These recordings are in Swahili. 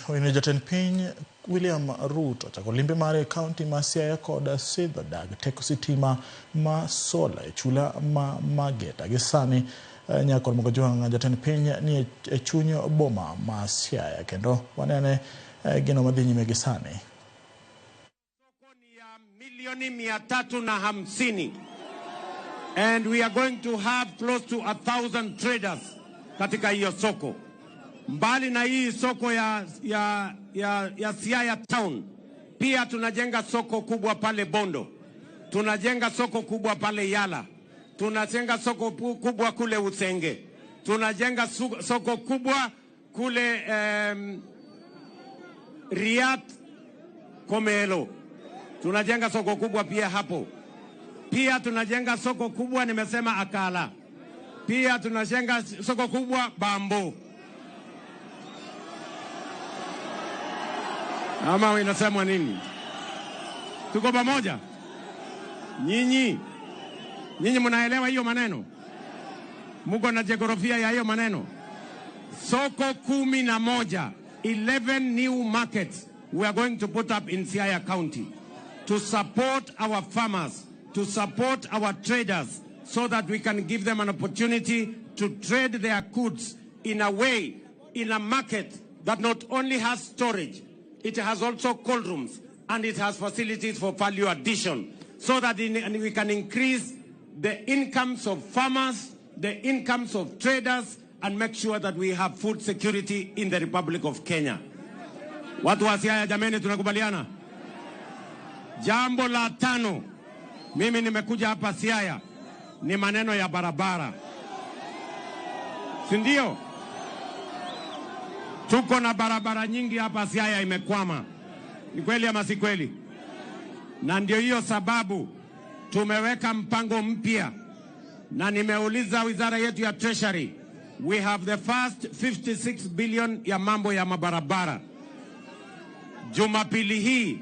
Wene jatend piny William Ruto ochako limbe mare e kaunti ma Siaya kod sidho dag teko sitima ma sola e chula ma Mageta. Gi sani nyakor Mogajwang' jatend piny ni e chuny boma ma Siaya kendo wanene gino madhi nyime gi sani. Soko ni ya milioni 350 and we are going to have close to 1,000 traders katika hiyo soko. Mbali na hii soko ya Siaya Town, pia tunajenga soko kubwa pale Bondo, tunajenga soko kubwa pale Yala, tunajenga soko kubwa kule Usenge, tunajenga soko kubwa kule Riat Komelo, tunajenga soko kubwa pia hapo. Pia tunajenga soko kubwa, nimesema Akala. Pia tunajenga soko kubwa Bambo. Ama inasemwa nini? Tuko pamoja? Nyinyi mnaelewa hiyo maneno? Muko na jiografia ya hiyo maneno? Soko 11, 11 new markets we are going to put up in Siaya County to support our farmers, to support our traders, so that we can give them an opportunity to trade their goods in a way, in a market that not only has storage, it has also cold rooms, and it has facilities for value addition, so that we can increase the incomes of farmers, the incomes of traders, and make sure that we have food security in the Republic of Kenya. Watu wa Siaya jameni, tunakubaliana? Jambo la tano, mimi nimekuja hapa Siaya ni maneno ya barabara, si ndio? Tuko na barabara nyingi hapa Siaya imekwama. Ni kweli ama si kweli? Na ndio hiyo sababu tumeweka mpango mpya, na nimeuliza wizara yetu ya Treasury, we have the first 56 billion ya mambo ya mabarabara. Jumapili hii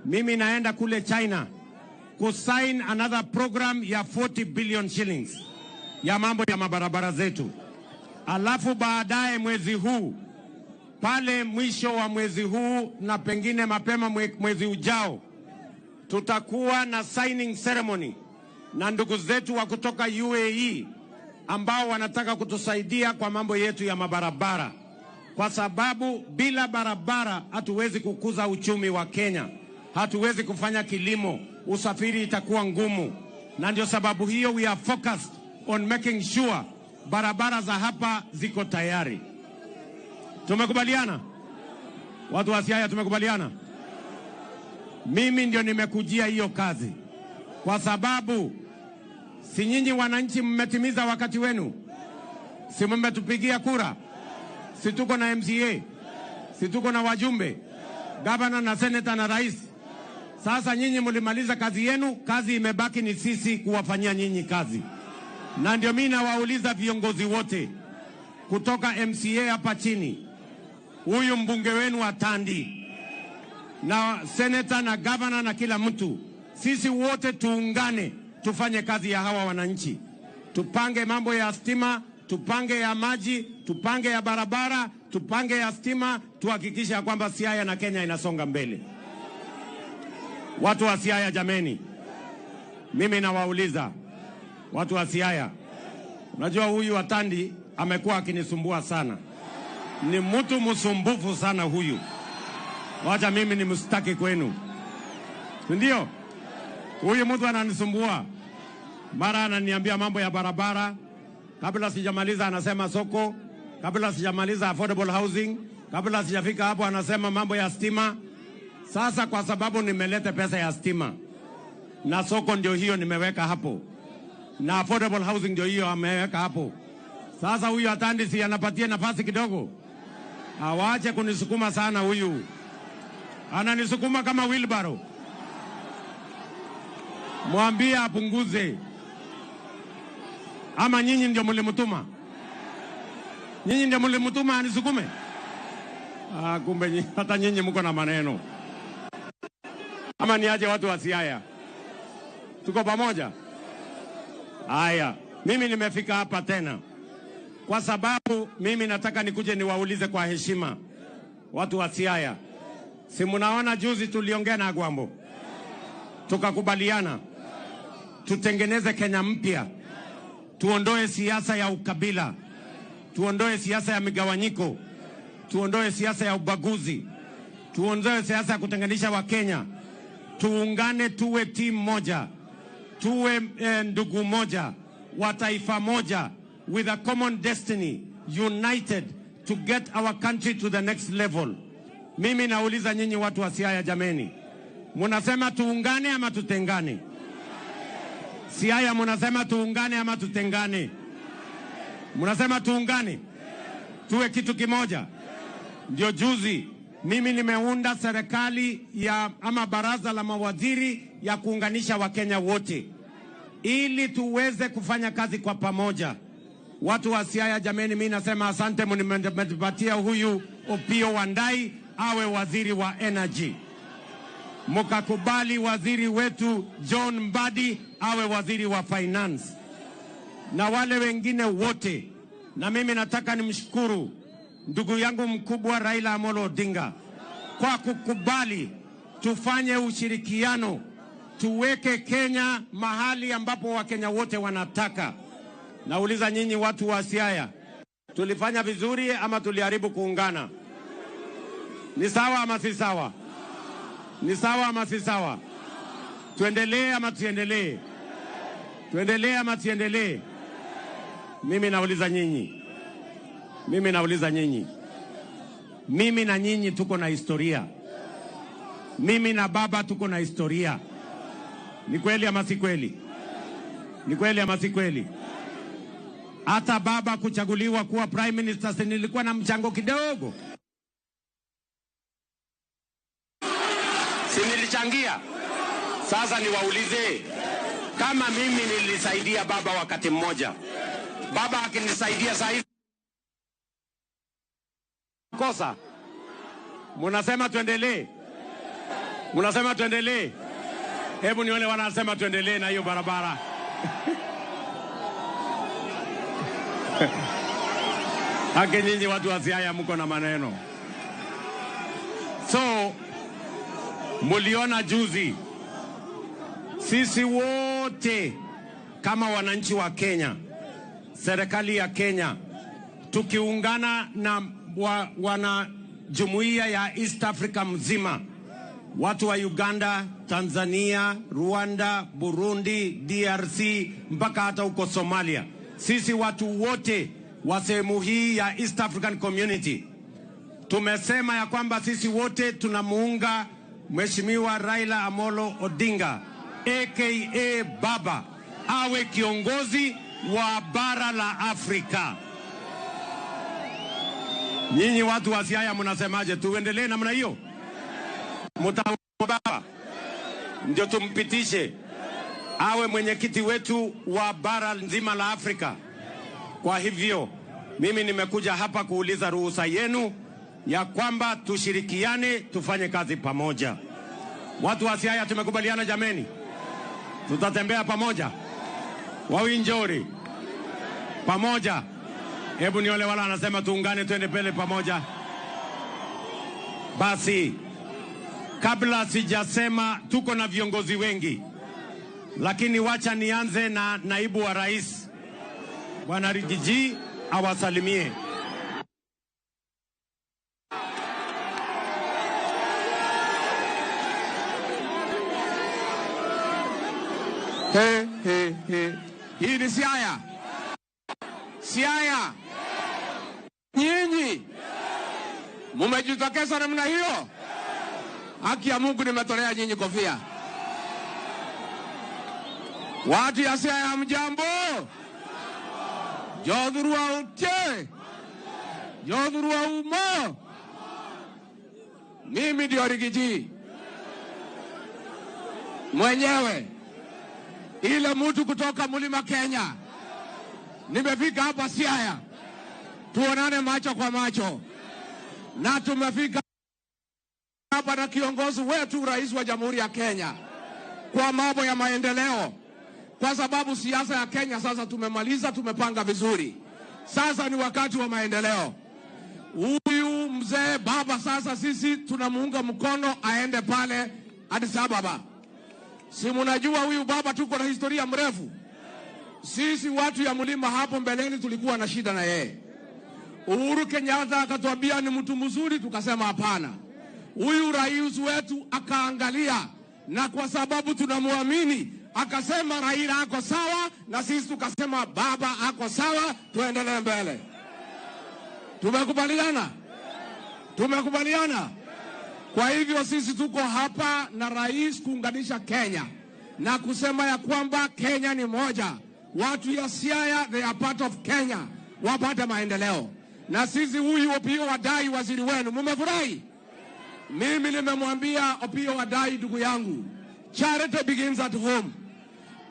mimi naenda kule China kusign another program ya 40 billion shillings ya mambo ya mabarabara zetu. Alafu baadaye mwezi huu, pale mwisho wa mwezi huu na pengine mapema mwezi ujao, tutakuwa na signing ceremony na ndugu zetu wa kutoka UAE ambao wanataka kutusaidia kwa mambo yetu ya mabarabara, kwa sababu bila barabara hatuwezi kukuza uchumi wa Kenya, hatuwezi kufanya kilimo, usafiri itakuwa ngumu. Na ndio sababu hiyo we are focused on making sure barabara za hapa ziko tayari. Tumekubaliana? Watu wa Siaya tumekubaliana? Mimi ndio nimekujia hiyo kazi, kwa sababu si nyinyi wananchi mmetimiza wakati wenu? Si mmetupigia kura? Si tuko na MCA? Si tuko na wajumbe, gavana na senator na rais? Sasa nyinyi mlimaliza kazi yenu, kazi imebaki ni sisi kuwafanyia nyinyi kazi. Na ndio mimi nawauliza viongozi wote kutoka MCA hapa chini, huyu mbunge wenu wa Tandi na senator na gavana na kila mtu, sisi wote tuungane tufanye kazi ya hawa wananchi. Tupange mambo ya stima, tupange ya maji, tupange ya barabara, tupange ya stima, tuhakikishe ya kwamba Siaya na Kenya inasonga mbele. Watu wa Siaya jameni, mimi nawauliza watu wa Siaya, unajua huyu wa Tandi amekuwa akinisumbua sana, ni mtu msumbufu sana huyu. Wacha mimi nimstaki kwenu, ndio? Huyu mtu ananisumbua, mara ananiambia mambo ya barabara, kabla sijamaliza anasema soko, kabla sijamaliza affordable housing, kabla sijafika hapo anasema mambo ya stima. Sasa kwa sababu nimeleta pesa ya stima na soko ndio hiyo nimeweka hapo, na affordable housing ndio hiyo ameweka hapo. Sasa huyu Atandi si anapatia nafasi kidogo, awache kunisukuma sana huyu, ananisukuma kama wheelbarrow. Mwambie apunguze. Ama nyinyi ndio mlimtuma? Nyinyi ndio mlimtuma anisukume? Ah, kumbe hata nyinyi mko na maneno. Ama niaje watu wa Siaya? Tuko pamoja? Haya, mimi nimefika hapa tena kwa sababu mimi nataka nikuje niwaulize kwa heshima. Watu wa Siaya, si mnaona juzi tuliongea na Agwambo, tukakubaliana tutengeneze Kenya mpya, tuondoe siasa ya ukabila, tuondoe siasa ya migawanyiko, tuondoe siasa ya ubaguzi, tuondoe siasa ya kutenganisha Wakenya, tuungane, tuwe timu moja, tuwe ndugu moja wa taifa moja, with a common destiny, united to get our country to the next level. Mimi nauliza nyinyi watu wa Siaya, jameni, munasema tuungane ama tutengane? Siaya, munasema tuungane ama tutengane? Munasema tuungane, tuwe kitu kimoja. Ndio juzi mimi nimeunda serikali ya ama baraza la mawaziri ya kuunganisha Wakenya wote ili tuweze kufanya kazi kwa pamoja. Watu wa Siaya, jameni, mimi nasema asante, mnimepatia huyu Opiyo Wandayi awe waziri wa energy, mkakubali waziri wetu John Mbadi awe waziri wa finance na wale wengine wote. Na mimi nataka nimshukuru ndugu yangu mkubwa Raila Amolo Odinga kwa kukubali tufanye ushirikiano, tuweke Kenya mahali ambapo Wakenya wote wanataka. Nauliza nyinyi watu wa Siaya, tulifanya vizuri ama tuliharibu kuungana? Ni sawa ama si sawa? Ni sawa ama si sawa? Tuendelee ama tusiendelee? Tuendelee ama tusiendelee? Mimi nauliza nyinyi, mimi nauliza nyinyi, mimi na nyinyi tuko na historia. Mimi na baba tuko na historia. Ni kweli ama si kweli? Ni kweli ama si kweli? Hata baba kuchaguliwa kuwa prime minister, si nilikuwa na mchango kidogo? Si nilichangia? Sasa niwaulize, kama mimi nilisaidia baba wakati mmoja, baba akinisaidia saa hizi kosa, munasema tuendelee? Munasema tuendelee? Hebu nione wanasema tuendelee na hiyo barabara. Haki nyinyi watu wa Siaya mko na maneno. So muliona juzi sisi wote kama wananchi wa Kenya, serikali ya Kenya, tukiungana na wana jumuiya ya East Africa mzima, watu wa Uganda, Tanzania, Rwanda, Burundi, DRC, mpaka hata huko Somalia, sisi watu wote wa sehemu hii ya East African Community tumesema ya kwamba sisi wote tunamuunga Mheshimiwa Raila Amolo Odinga aka Baba awe kiongozi wa bara la Afrika. Nyinyi watu wa Siaya mnasemaje? Tuendelee namna hiyo? Mtaunga Baba ndio tumpitishe awe mwenyekiti wetu wa bara nzima la Afrika. Kwa hivyo mimi nimekuja hapa kuuliza ruhusa yenu ya kwamba tushirikiane, tufanye kazi pamoja. Watu wa Siaya tumekubaliana jameni, tutatembea pamoja, wawinjori pamoja. Hebu niole wala anasema tuungane twende mbele pamoja. Basi kabla sijasema, tuko na viongozi wengi, lakini wacha nianze na naibu wa rais Bwana Riggy G awasalimie. He, he, he. Hii ni Siaya. Siaya. Nyinyi mumejitokeza namna hiyo. Haki ya Mungu nimetolea nyinyi kofia. Watu ya Siaya mjambo. Jothurwa uche. Jothurwa umo. Mimi ndio Riggy G mwenyewe, ile mtu kutoka Mlima Kenya. Nimefika hapa Siaya tuonane macho kwa macho, na tumefika hapa na kiongozi wetu rais wa Jamhuri ya Kenya kwa mambo ya maendeleo, kwa sababu siasa ya Kenya sasa tumemaliza, tumepanga vizuri. Sasa ni wakati wa maendeleo. Huyu mzee baba sasa sisi tunamuunga mkono aende pale Addis Ababa. Si mnajua huyu baba tuko na historia mrefu. Sisi watu ya mlima hapo mbeleni tulikuwa na shida na yeye. Uhuru Kenyatta akatuambia ni mtu mzuri, tukasema hapana. Huyu rais wetu akaangalia, na kwa sababu tunamwamini akasema Raila ako sawa, na sisi tukasema baba ako sawa, tuendelee mbele. Tumekubaliana? Tumekubaliana? Kwa hivyo sisi tuko hapa na rais kuunganisha Kenya na kusema ya kwamba Kenya ni moja. Watu ya Siaya, they are part of Kenya, wapate maendeleo. Na sisi huyu Opiyo Wandayi waziri wenu, mumefurahi? Mimi nimemwambia Opiyo Wandayi ndugu yangu, charity begins at home.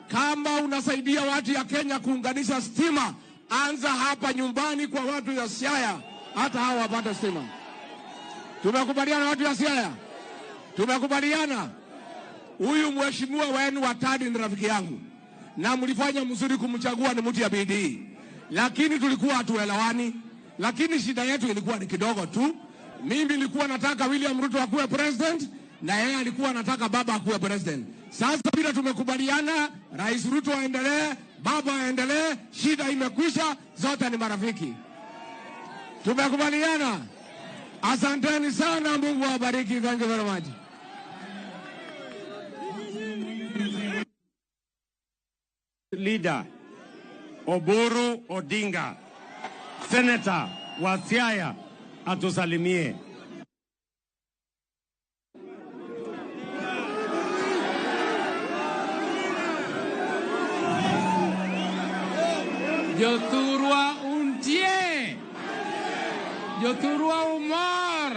Kama unasaidia watu ya Kenya kuunganisha stima, anza hapa nyumbani kwa watu ya Siaya, hata hao wapate stima. Tumekubaliana watu ya Siaya? Tumekubaliana? Huyu mheshimiwa wenu wa Tadi ni rafiki yangu, na mlifanya mzuri kumchagua, ni mtu ya bidii, lakini tulikuwa hatuelewani. Lakini shida yetu ilikuwa ni kidogo tu. Mimi nilikuwa nataka William Ruto akuwe president, na yeye alikuwa anataka baba akuwe president. Sasa bila tumekubaliana, Rais Ruto aendelee, baba aendelee, shida imekwisha, zote ni marafiki. Tumekubaliana. Asanteni sana, Mungu awabariki. Thank you very much. Leader Oburu Odinga, Senator wa Siaya, atusalimie. Jothurwa untie, Jothurwa umor,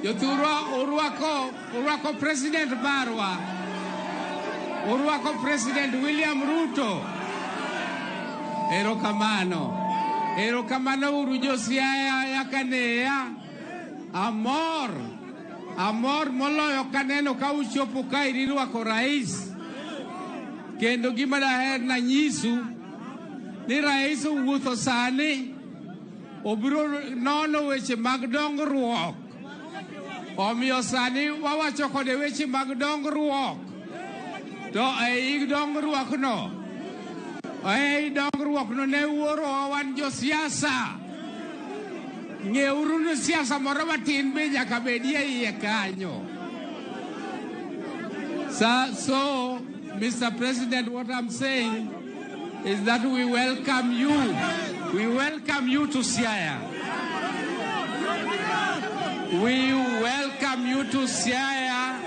Jothurwa urwako President marwa, urwako President William Ruto. Erokamano, erokamano uru jo Siaya yakaneya. Amor, amor moloyo kaneno ka uchopo ka irwako rais. Kendo gima daher na nyisu ni rais owuotho sani obiro nono weche mag dongruok. Omiyo sani wawacho kode weche mag dongruok. To ei dongruok no, ei dongruok no ne wuoro wan josiasa. Ng'euru ni siasa moro matin be nyaka bedie iye kanyo. So, Mr. President, what I'm saying is that we welcome you. We welcome you to Siaya. We welcome you to Siaya,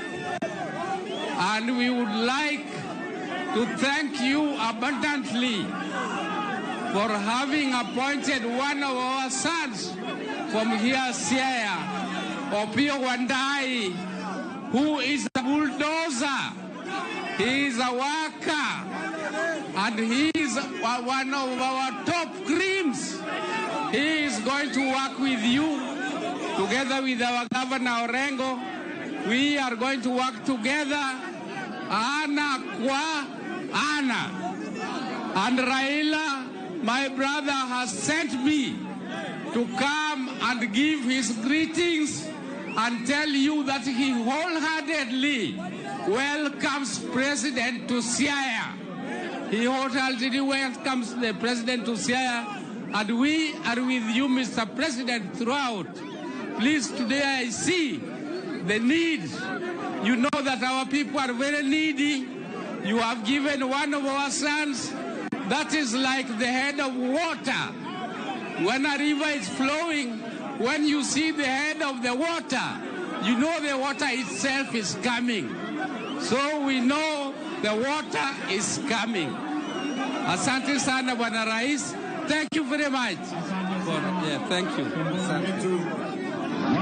and we would like to thank you abundantly for having appointed one of our sons from here, Siaya, Opiyo Wandayi, who is a bulldozer. He is a worker, and he is one of our top creams. He is going to work with you, together with our Governor Orengo. We are going to work together, ana kwa ana. And Raila, my brother, has sent me to come and give his greetings and tell you that he wholeheartedly welcomes President to Siaya. He wholeheartedly welcomes the President to Siaya, and we are with you, Mr. President, throughout. Please, today I see the need. You know that our people are very needy. You have given one of our sons that is like the head of water. When a river is flowing, when you see the head of the water, you know the water itself is coming. So we know the water is coming. Asante sana Bwana Rais. Thank you very much. Yeah, thank you. Asante.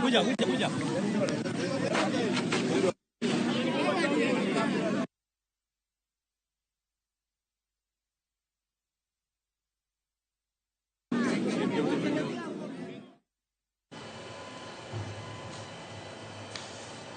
Kuja, kuja, kuja. you.